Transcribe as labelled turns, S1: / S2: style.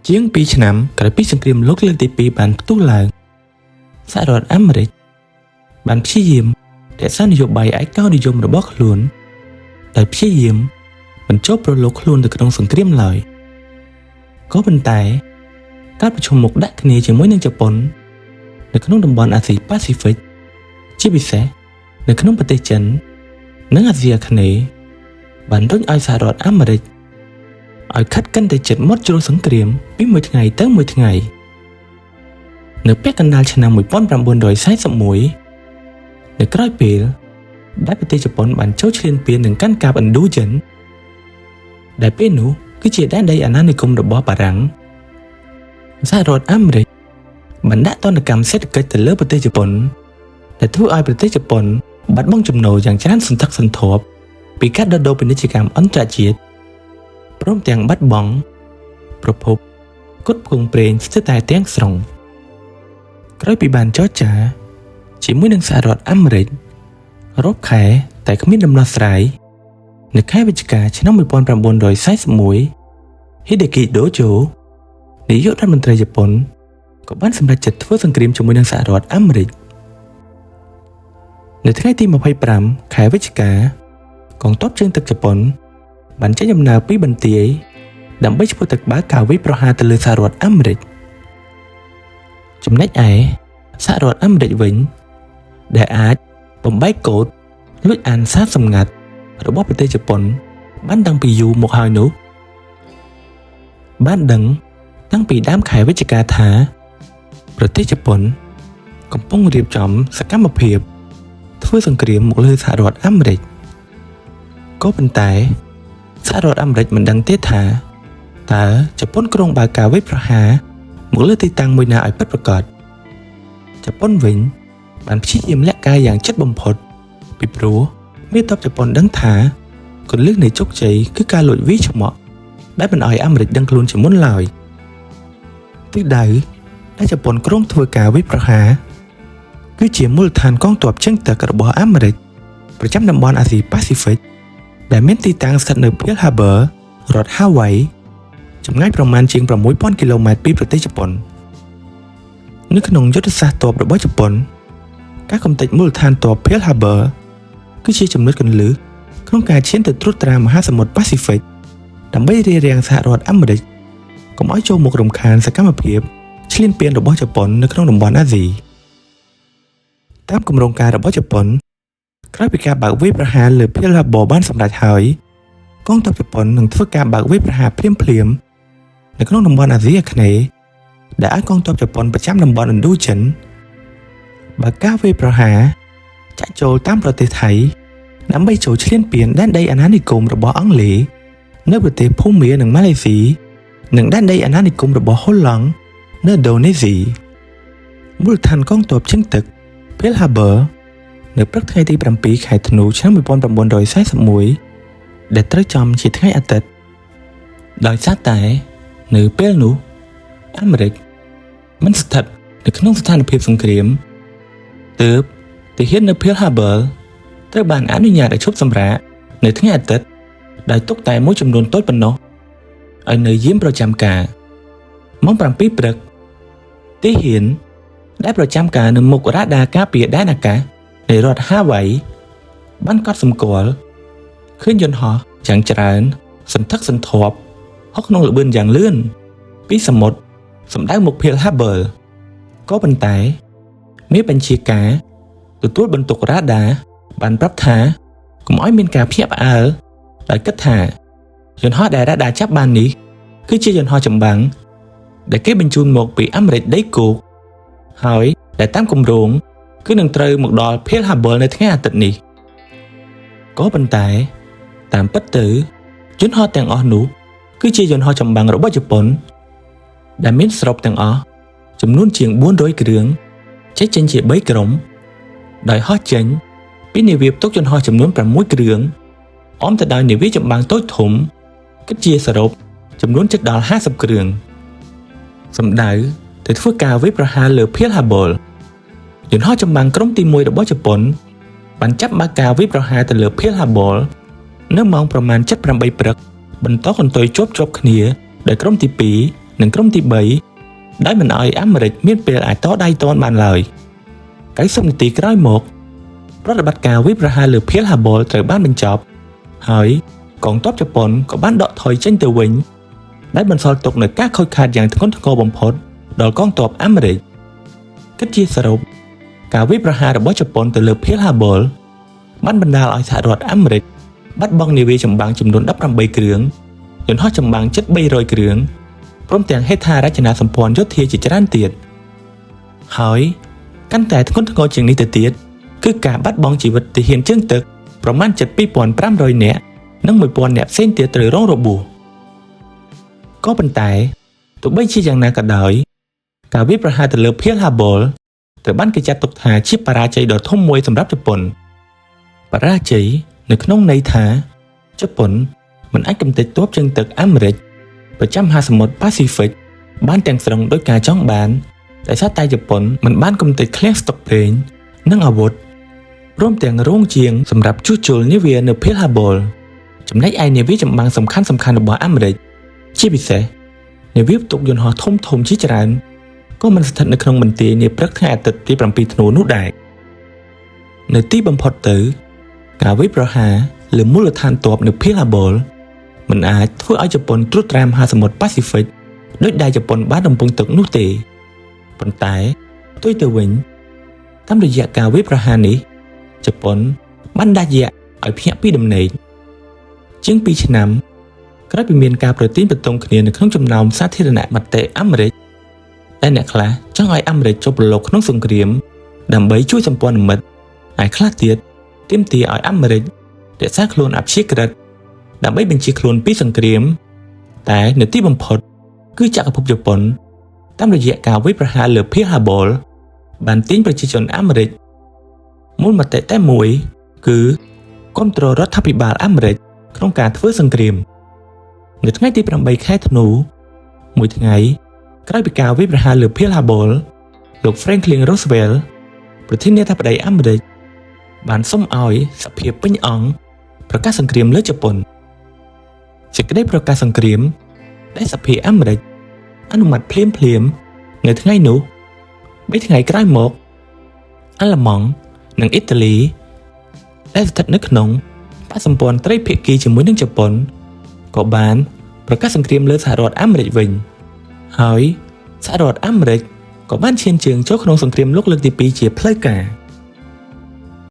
S1: ជាង2ឆ្នាំក្រោយពីសង្គ្រាមលោកលើកទី2បានផ្ទុះឡើងសហរដ្ឋអាមេរិកបានព្យាយាមរក្សានយោបាយឯកោនិយមរបស់ខ្លួនដោយព្យាយាមបញ្ចូលប្រឡូកខ្លួនទៅក្នុងសង្គ្រាមឡើយក៏ប៉ុន្តែការប្រជុំមុខដាក់គ្នាជាមួយនឹងជប៉ុននៅក្នុងតំបន់អាស៊ីប៉ាស៊ីហ្វិកជាពិសេសនៅក្នុងប្រទេសចិននិងអាស៊ីអាគ្នេយ៍បានរុញឲ្យសហរដ្ឋអាមេរិកឲ្យខិតកាន់តែជិតមាត់ជ្រោះសង្គ្រាមពីមួយថ្ងៃទៅមួយថ្ងៃនៅពាក់កណ្ដាលឆ្នាំ1941នៅក្រោយពេលដែលប្រទេសជប៉ុនបានចូលឈ្លានពាននិងកាន់កាប់ឥណ្ឌូចិនដែលពេលនោះគឺជាដែនដីអាណានិគមរបស់បារាំងសហរដ្ឋអាមេរិកបានដាក់ទណ្ឌកម្មសេដ្ឋកិច្ចទៅលើប្រទេសជប៉ុនដែលធ្វើឲ្យប្រទេសជប៉ុនបាត់បង់ចំណូលយ៉ាងច្រើនសន្ធឹកសន្ធាប់ពីការដោះដូរពាណិជ្ជកម្មអន្តរជាតិព្រមទាំងបាត់បង់ប្រភពផ្គត់ផ្គង់ប្រេងស្ទើរតែទាំងស្រុងក្រោយពីបានចរចាជាមួយនឹងសហរដ្ឋអាមេរិករាប់ខែតែគ្មានដំណោះស្រាយនៅខែវិច្ឆិកាឆ្នាំ1941ហ៊ីដេគីដូជូនាយករដ្ឋមន្ត្រីជប៉ុនក៏បានសម្រេចចិត្តធ្វើសង្គ្រាមជាមួយនឹងសហរដ្ឋអាមេរិកនៅថ្ងៃទី25ខែវិច្ឆិកាកងទ័ពជើងទឹកជប៉ុនបានចេញដំណើរពីបន្ទាយដើម្បីឆ្ពោះទៅបើកការវាយប្រហារទៅលើសហរដ្ឋអាមេរិកចំណែកឯសហរដ្ឋអាមេរិកវិញដែលអាចបំបែកកូដលួចអានសារសម្ងាត់របស់ប្រទេសជប៉ុនបានតាំងពីយូរមកហើយនោះបានដឹងតាំងពីដើមខែវិច្ឆិកាថាប្រទេសជប៉ុនកំពុងរៀបចំសកម្មភាពធ្វើសង្គ្រាមមកលើសហរដ្ឋអាមេរិកក៏ប៉ុន្តែសហរដ្ឋអាមេរិកមិនដឹងទេថាតើជប៉ុនក្រុងបើកការវាយប្រហារមកលើទីតាំងមួយណាឲ្យពិតប្រាកដជប៉ុនវិញបានព្យាយាមលាក់កាយយ៉ាងជិតបំផុតពីព្រោះមេតបជប៉ុនដឹងថាគន្លឹះនៃជោគជ័យគឺការលួចវាយឆ្មក់ដែលមិនឲ្យអាមេរិកដឹងខ្លួនជាមុនឡើយទិសដៅដែលជប៉ុនក្រុងធ្វើការវាយប្រហារគឺជាមូលដ្ឋានកងទ័ពជើងទឹករបស់អាមេរិកប្រចាំតំបន់អាស៊ីប៉ាស៊ីហ្វិកដែលមានទីតាំងស្ថិតនៅ Pearl Harbor រដ្ឋ Hawaii ចម្ងាយប្រមាណជាង6000គីឡូម៉ែត្រពីប្រទេសជប៉ុននៅក្នុងយុទ្ធសាស្ត្រទ័ពរបស់ជប៉ុនការកំទេចមូលដ្ឋានទ័ព Pearl Harbor គឺជាចំណុចគន្លឹះក្នុងការឈានទៅត្រួតត្រាមហាសមុទ្រប៉ាស៊ីហ្វិកដើម្បីរារាំងសហរដ្ឋអាមេរិកកុំឲ្យចូលមករំខានសកម្មភាពឈ្លានពានរបស់ជប៉ុននៅក្នុងតំបន់អាស៊ីតាមគម្រោងការរបស់ជប៉ុនក្រោយពីការបើកវាយប្រហារលើ Pearl Harbor បានសម្រេចហើយកងទ័ពជប៉ុននឹងធ្វើការបើកវាយប្រហារភ្លាមៗនៅក្នុងតំបន់អាស៊ីអាគ្នេយ៍ដែលឲ្យកងទ័ពជប៉ុនប្រចាំតំបន់ឥណ្ឌូចិនបើកការវាយប្រហារចាក់ចូលតាមប្រទេសថៃដើម្បីចូលឈ្លានពានដែនដីអាណានិគមរបស់អង់គ្លេសនៅប្រទេសភូមានិងម៉ាឡេស៊ីនិងដែនដីអាណានិគមរបស់ហូឡង់នៅឥណ្ឌូនេស៊ីមូលដ្ឋានកងទ័ពជើងទឹក Pearl Harbor នៅព្រឹកថ្ងៃទី7ខែធ្នូឆ្នាំ1941ដែលត្រូវចំជាថ្ងៃអាទិត្យដោយសារតែនៅពេលនោះអាមេរិកមិនស្ថិតនៅក្នុងស្ថានភាពសង្គ្រាមទើបទាហាននៅ Pearl Harbor ត្រូវបានអនុញ្ញាតឲ្យឈប់សម្រាកនៅថ្ងៃអាទិត្យដោយទុកតែមួយចំនួនតូចប៉ុណ្ណោះឲ្យនៅយាមប្រចាំការម៉ោង7ព្រឹកទាហានដែលប្រចាំការនៅមុខរ៉ាដាការពារដែនអាកាសនៃរដ្ឋហាវ៉ៃបានកត់សម្គាល់ឃើញយន្តហោះយ៉ាងច្រើនសន្ធឹកសន្ធាប់ហោះក្នុងល្បឿនយ៉ាងលឿនពីសមុទ្រសម្ដៅមក Pearl Harbor ក៏ប៉ុន្តែមេបញ្ជាការទទួលបន្ទុករ៉ាដាបានប្រាប់ថាកុំឲ្យមានការភ្ញាក់ផ្អើលដោយគិតថាយន្តហោះដែលរ៉ាដាចាប់បាននេះគឺជាយន្តហោះចម្បាំងដែលគេបញ្ជូនមកពីអាមេរិកដីគោកហើយដែលតាមគម្រោងគឺនឹងត្រូវមកដល់ Pearl Harbor នៅថ្ងៃអាទិត្យនេះក៏ប៉ុន្តែតាមពិតទៅយន្តហោះទាំងអស់នោះគឺជាយន្តហោះចម្បាំងរបស់ជប៉ុនដែលមានសរុបទាំងអស់ចំនួនជាង400គ្រឿងចែកចេញជា3ក្រុមដោយហោះចេញពីនាវាផ្ទុកយន្តហោះចំនួន6គ្រឿងអមទៅដោយនាវាចម្បាំងតូចធំគិតជាសរុបចំនួនជិតដល់50គ្រឿងសម្ដៅទៅធ្វើការវាយប្រហារលើ Pearl Harbor យន្តហោះចម្បាំងក្រុមទី1របស់ជប៉ុនបានចាប់បើកការវាយប្រហារទៅលើ Pearl Harbor នៅម៉ោងប្រមាណ7:08ព្រឹកបន្តកន្ទុយជាប់ជាប់គ្នាដោយក្រុមទី2 និងក្រុមទី3ដោយមិនឲ្យអាមេរិកមានពេលអាចតដៃទាន់បានឡើយ90នាទីក្រោយមកប្រតិបត្តិការវាយប្រហារលើ Pearl Harbor ត្រូវបានបញ្ចប់ហើយកងទ័ពជប៉ុនក៏បានដកថយចេញទៅវិញដែលបន្សល់ទុកនូវការខូចខាតយ៉ាងធ្ងន់ធ្ងរបំផុតដល់កងទ័ពអាមេរិកគិតជាសរុបការវាយប្រហាររបស់ជប៉ុនទៅលើ Pearl Harbor បានបណ្ដាលឲ្យសហរដ្ឋអាមេរិកបាត់បង់នាវាចម្បាំងចំនួន18គ្រឿងយន្តហោះចម្បាំងជិត300គ្រឿងព្រមទាំងហេដ្ឋារចនាសម្ព័ន្ធយោធាជាច្រើនទៀតហើយកាន់តែធ្ងន់ធ្ងរជាងនេះទៅទៀតគឺការបាត់បង់ជីវិតទាហានជើងទឹកប្រមាណជិត2500នាក់និង1000នាក់ផ្សេងទៀតត្រូវរងរបួសក៏ប៉ុន្តែទោះបីជាយ៉ាងណាក៏ដោយការវាយប្រហារទៅលើ Pearl Harbor ត្រូវបានគេចាត់ទុកថាជាបរាជ័យដ៏ធំមួយសម្រាប់ជប៉ុនបរាជ័យនៅក្នុងន័យថាជប៉ុនមិនអាចកម្ទេចទ័ពជើងទឹកអាមេរិកប្រចាំមហាសមុទ្រប៉ាស៊ីហ្វិកបានទាំងស្រុងដោយការចង់បានដោយសារតែជប៉ុនមិនបានកម្ទេចឃ្លាំងស្តុកប្រេងនិងអាវុធព្រមទាំងរោងជាងសម្រាប់ជួសជុលនាវានៅ Pearl Harbor ចំណែកឯនាវាចម្បាំងសំខាន់ៗរបស់អាមេរិកជាពិសេសនាវាផ្ទុកយន្តហោះធំៗជាច្រើនក៏មិនស្ថិតនៅក្នុងបន្ទាយនាព្រឹកថ្ងៃអាទិត្យទី7ធ្នូនោះដែរនៅទីបំផុតទៅការវាយប្រហារលើមូលដ្ឋានទ័ពនៅ Pearl Harbor មិនអាចធ្វើឲ្យជប៉ុនត្រួតត្រាមហាសមុទ្រប៉ាស៊ីហ្វិកដោយដែលជប៉ុនបានរំពឹងទុកនោះទេប៉ុន្តែផ្ទុយទៅវិញតាមរយៈការវាយប្រហារនេះជប៉ុនបានដាច់យៈឲ្យភ្ញាក់ពីដំណេកជាង2ឆ្នាំក្រោយពីមានការប្រទាញប្រទង់គ្នានៅក្នុងចំណោមសាធារណមតិអាមេរិកតែអ្នកខ្លះចង់ឲ្យអាមេរិកចូលប្រឡូកក្នុងសង្គ្រាមដើម្បីជួយសម្ព័ន្ធមិត្តឯខ្លះទៀតទាមទារឲ្យអាមេរិករក្សាខ្លួនអព្យាក្រឹតដើម្បីបញ្ជាខ្លួនពីសង្គ្រាមតែនៅទីបំផុតគឺចក្រភពជប៉ុនតាមរយៈការវាយប្រហារលើ Pearl Harbor បានទាញប្រជាជនអាមេរិកមូលមតិតែមួយគឺគ្រប់គ្រងរដ្ឋាភិបាលអាមេរិកក្នុងការធ្វើសង្គ្រាមនៅថ្ងៃទី8ខែធ្នូមួយថ្ងៃក្រោយពីការវាយប្រហារលើ Pearl Harbor លោក Franklin Roosevelt ប្រធានាធិបតីអាមេរិកបានសុំឲ្យសភាពេញអង្គប្រកាសសង្គ្រាមលើជប៉ុនសេចក្តីប្រកាសសង្គ្រាមដែលសភាអាមេរិកអនុម័តភ្លាមភ្លាមនៅថ្ងៃនោះ3ថ្ងៃក្រោយមកអាល្លឺម៉ង់និងអ៊ីតាលីដែលស្ថិតនៅក្នុងបកសម្ព័ន្ធត្រីភាគីជាមួយនឹងជប៉ុនក៏បានប្រកាសសង្គ្រាមលើសហរដ្ឋអាមេរិកវិញហើយសហរដ្ឋអាមេរិកក៏បានឈានជើងចូលក្នុងសង្គ្រាមលោកលើកទី2ជាផ្លូវការ។